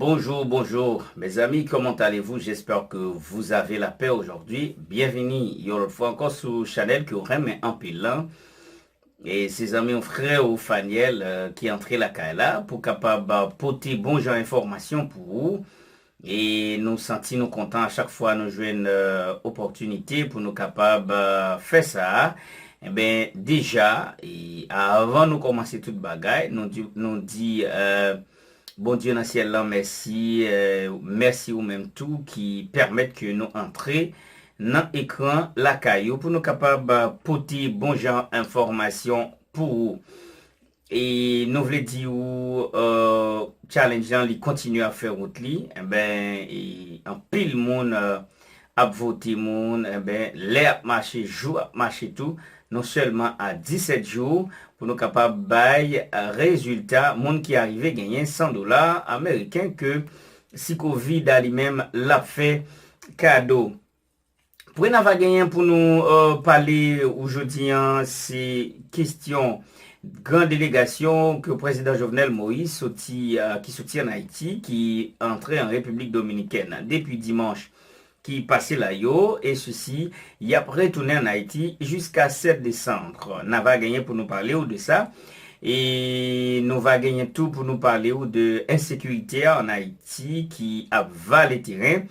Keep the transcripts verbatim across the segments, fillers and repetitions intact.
Bonjour, bonjour, mes amis, comment allez-vous? J'espère que vous avez la paix aujourd'hui. Bienvenue yon lòt fwa ankò sou chanèl ke w renmen anpil lan. E se zanmi w, frè w Faniel, euh, ki antre lakay la pou kapab, euh, pote bon jan enfòmasyon pou ou. E nou santi nou kontan a chak fwa nou jwenn, euh, opòtinite pou nou kapab, euh, fè sa. Enben, deja, e avan nou kòmanse tout bagay, nou di, nou di, euh, Bondye nan syèl lan, mèsi, euh, mèsi ou menm tou ki pèmèt ke nou antre nan ekran lakay ou pou nou kapab, euh, pote bon jan enfòmasyon pou ou. E nou vle di ou, euh, challenge lan, li kontinye ap fè wout li. Enben, e anpil moun, euh, ap vote moun, enben, lè ap mache, jou ap mache tou. Nou sèlman a disèt jou pou nou kapab bay, euh, rezilta moun ki arive genyen san dola ameriken ke Sikovida li menm l ap fè kado. Pwen n a va genyen pou nou, euh, pale ou jodi an, se kesyon gran delegasyon ke prezidan Jovenel Moïse soti, euh, ki soti an Ayiti, ki antre an Repiblik Dominikèn depi dimanch ki pase la yo, e sesi, y ap retounen an Ayiti jiska sèt desanm. N a va genyen pou nou pale ou de sa. E nou va genyen tou pou nou pale ou de ensekirite a an Ayiti ki ap vale teren.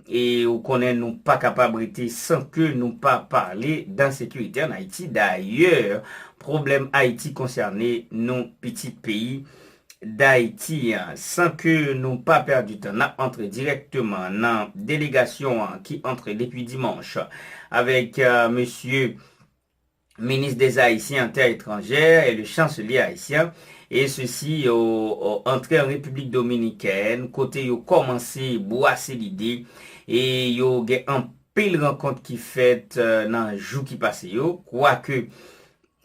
E ou konnen nou pa kapab rete san ke nou pa pale de ensekirite an Ayiti. Dayè, pwoblèm Ayiti konsène nou pitit peyi Dayiti an. San ke nou pa pèdi tan, n ap antre dirèkteman nan delegasyon an ki antre depi dimanch avèk, euh, mesye minis dè Ayisyen an tè etranjè e le chanselier ayisyen. E sesi yo, yo antre an Repiblik Dominikèn, kote yo kòmanse bwase lide e yo gen anpil rankont ki fèt, euh, nan jou ki pase yo. Kwake,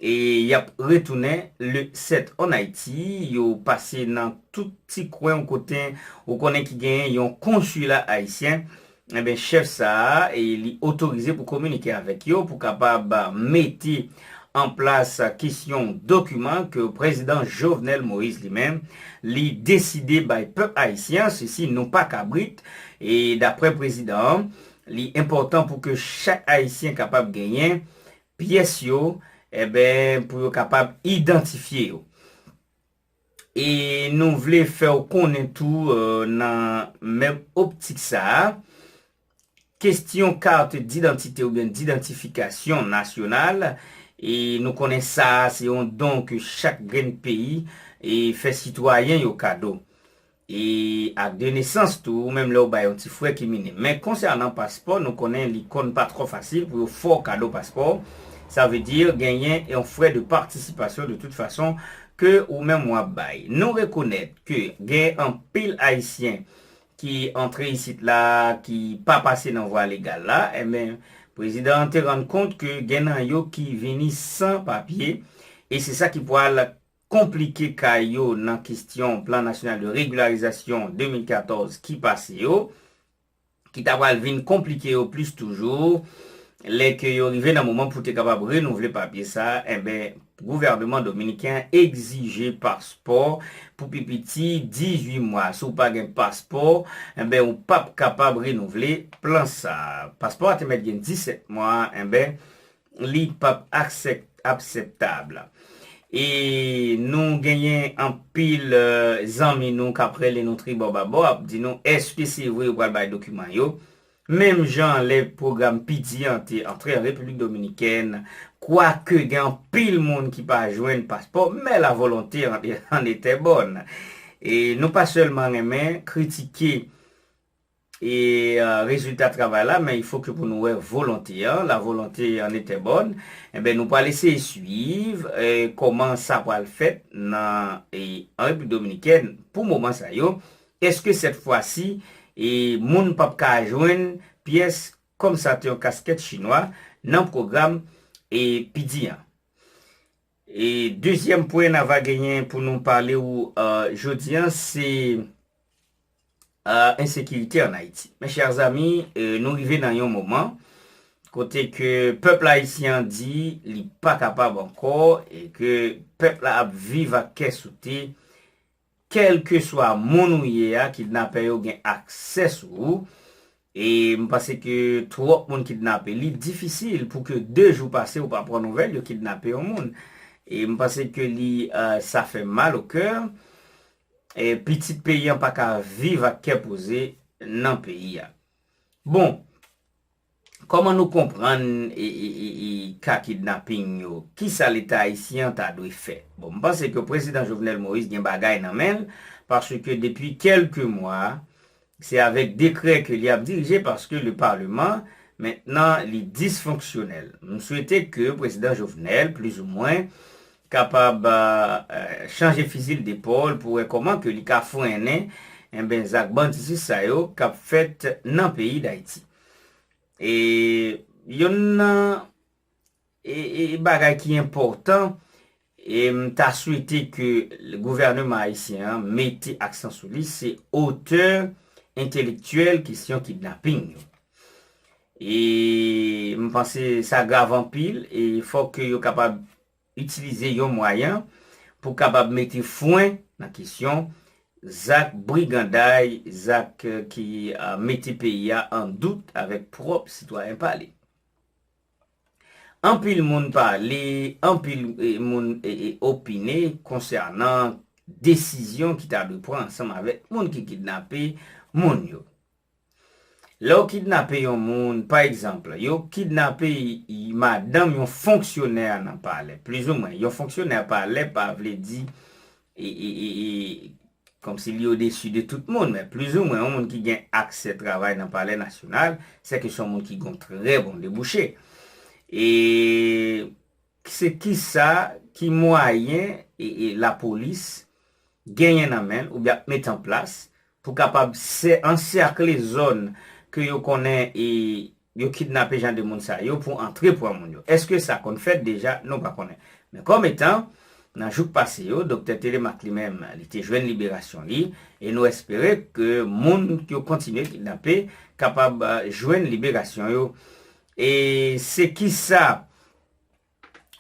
e y ap retounen le sèt an Ayiti, yo pase nan tout ti kwen kote ou konnen ki genyen yon konsila ayisyen. Enben, chèf sa a, e li otorize pou kominike avèk yo, pou kapab mete an plas kesyon dokiman ke prezidan Jovenel Moïse li menm, li deside bay pèp ayisyen an, sesi nou pa kabrit, e daprè prezidan an, li enpòtan pou ke chak ayisyen kapab genyen pyès yo, enben, pou yo kapab idantifye yo. E nou vle fè w konnen tou, euh, nan menm optik sa a, kesyon kat didantite oubyen didantifikasyon nasyonal, e nou konnen sa a se yon don ke chak grenn peyi e fè sitwayen yo kado. E ak de nesans tou, ou menm lè w bay yon ti frè ki minim. Men konsènan paspò, nou konnen li konn pa twò fasil pou yo fè w kado paspò. Sa vle di genyen yon frè de patisipasyon de tout fason ke ou menm w ap bay. Nou rekonèt ke gen anpil Ayisyen ki antre isit la, ki pa pase nan vwa legal la, enben, prezidan an te rann kont ke gen nan yo ki vini san papye, e se sa ki pral konplike kay yo nan kesyon Plan National de Régularisation de mil katòz ki pase yo, ki ta pral vin konplike yo plis toujou. Lè ke yo rive nan moman pou te kapab renouvle papye sa, enben, gouvènman dominiken egzije paspò pou pi piti dizuit mwa. Si w pa gen paspò, enben, ou p ap kapab renouvle plan sa. Paspò a te mèt gen disèt mwa, enben, li p ap aksèp-, akseptab. E nou genyen anpil, euh, zanmi nou k ap rele nou tribòbabò, ap di nou, èske se vre yo pral bay dokiman yo? Menm jan lè pwogram Pidi an te antre an Repiblik Dominikèn, kwake gen anpil moun ki pa jwenn paspò, men la volonte en, en était bonne. E nou pa sèlman renmen kritike e, euh, rezilta travay la, men il faut que pou nou wè volonte an, la volonte en était bonne, enben, nou pral eseye swiv, euh, kòman sa pral fèt nan, e, an Repiblik Dominikèn pou moman sa yo. Èske sèt fwa si, e, moun p ap ka jwenn pyès kòm sa te yon kaskèt chinwa nan pwogram, e, Pidi an? E dezyèm pwen n a va genyen pou nou pale ou, euh, jodi an, se, euh, ensekirite an Ayiti. Mes chers amis, euh, nou rive nan yon moman kote ke pèp ayisyen an di li pa kapab ankò e ke pèp la ap viv ak kè sote, kèlkeswa moun ou ye a, kidnapè yo gen aksè sou ou. E m panse ke twòp moun kidnape. Li difisil pou ke de jou pase ou pa pran nouvèl yo kidnape yon moun. E m panse ke li, euh, sa fè mal o kè. E pitit peyi an pa ka viv ak kè poze nan peyi a. Bon, kòman nou konprann e, e, e, e ka kidnaping yo? Kisa Leta ayisyen an ta dwe fè? Bon, m panse ke Prezidan Jovenel Moïse gen bagay nan men l, paske depi kèlke mwa, se avèk dekrè ke li ap dirije, paske le Parlement, mentnan, li disfonksyonèl. M swete ke Prezidan Jovenel, plizoumwen, kapab, euh, chanje fizi l depòl pou wè kòman ke li ka frennen, enben, zak banditis sa yo k ap fèt nan peyi Dayiti. E yonn nan e, e, bagay ki enpòtan, e m ta swete ke gouvènman ayisyen an mete aksan sou li, se otè entelektyèl kesyon kidnaping yo. E m panse sa grav anpil, e fòk ke yo kapab itilize yon mwayen pou kapab mete fwen nan kesyon zak briganday, zak, euh, ki, euh, mete peyi a an dout avèk pwòp sitwayen pa li. Anpil moun pale, anpil, e, moun, e, e, opine konsènan desizyon ki ta dwe pran ansanm avèk moun ki kidnape moun yo. Lè yo kidnape yon moun, pa egzanp, yo kidnape y-, y-, madanm yon fonksyonè nan palè, plizoumwen. Yon fonksyonè palè pa vle di, e, e, e, e, kòmsi li odesi de tout moun, men plizoumwen yon moun ki gen aksè travay nan palè nasyonal, sèke se yon moun ki gen yon trè bon debouche. E se kisa, ki mwayen, e, e, lapolis genyen nan men l oubyen ap mete an plas pou kapab sè-, ansèkle zòn ke yo konnen e yo kidnape jan de moun sa yo pou antre pran moun yo. Èske sa konn fèt deja? Nou pa konnen. Men kòm etan, nan jou k pase yo, Doktè Telemaque li menm, li te jwenn liberasyon li, e nou espere ke moun yo kontinye kidnape kapab, euh, jwenn liberasyon yo. E se kisa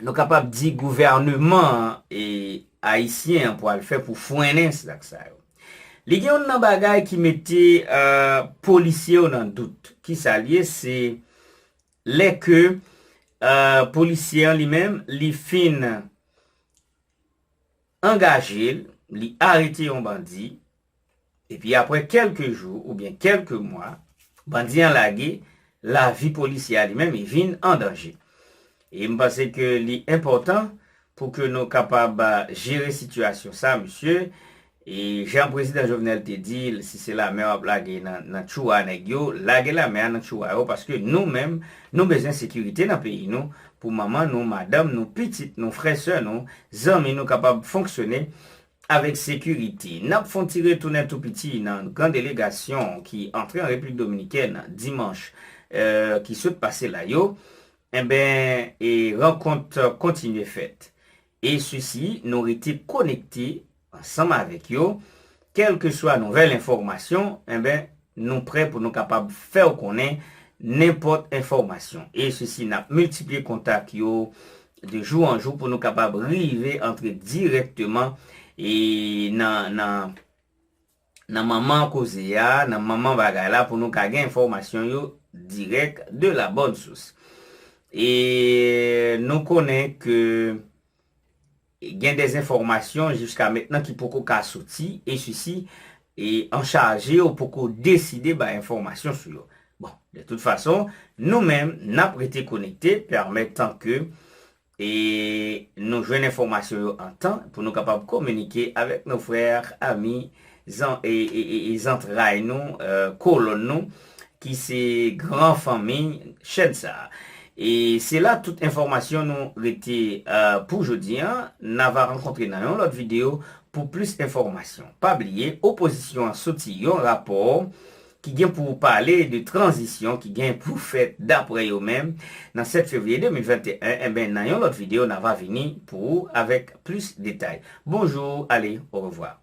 nou kapab di gouvènman an, e, ayisyen an pral fè pou frennen zak sa yo? Li gen youn nan bagay ki mete, euh, polisye yo nan dout. Kisa l ye? Se lè ke, euh, polisye an li menm, li fin angaje l, li arete yon bandi, epi apre kèlke jou oubyen kèlke mwa, bandi an lage, lavi polisye a li menm, li vin an danje. E m panse ke li enpòtan pou ke nou kapab, a, jere sitiyasyon sa, mesye. E jan Prezidan Jovenel te di l, si se lamè w ap lage nan, nan tchou a nèg yo, lage lamè a nan tchou a yo, paske nou menm, nou bezwen sekirite nan peyi nou, pou manman nou, madanm nou, pitit nou, frè, sè nou, zanmi nou kapab fonksyone avèk sekirite. N ap fè yon ti retounen tou piti nan gran delegasyon ki antre an Repiblik Dominikèn dimanch, euh, ki sot pase la yo. Enben, e rankont kontinye fèt. E sesi, nou rete konekte ansanm avèk yo. Kèlkeswa nouvèl enfòmasyon, enben, nou prè pou nou kapab fè w konnen nenpòt enfòmasyon. E sesi, n ap miltipliye kontak yo de jou an jou pou nou kapab rive antre dirèkteman e nan, nan, nan manman koze a, nan manman bagay la, pou nou ka gen enfòmasyon yo dirèk de la bonne source. E nou konnen ke gen de enfòmasyon jiska mentnan ki poko ka soti, e sesi, e an chaje yo poko deside bay enfòmasyon sou yo. Bon, de tout fason, nou menm, n ap rete konekte, pèmètan ke, e, nou jwenn enfòmasyon yo an tan pou nou kapab kominike avèk nou frè, ami, zan-, e, e, e, e zantray nou, euh, kolòn nou, ki se gran fanmi chèn sa a. E se la tout enfòmasyon nou rete, euh, pou jodi a. N a va rankontre nan yon lòt videyo pou plis enfòmasyon. Pa bliye, opozisyon an soti yon rapò ki gen pou pale de tranzisyon ki gen pou fèt dapre yo menm nan sèt fevriye de mil venteyen. Enben, nan yon lòt videyo, n a va vini pou ou avèk plis detay. Bonjou, ale, orevwa.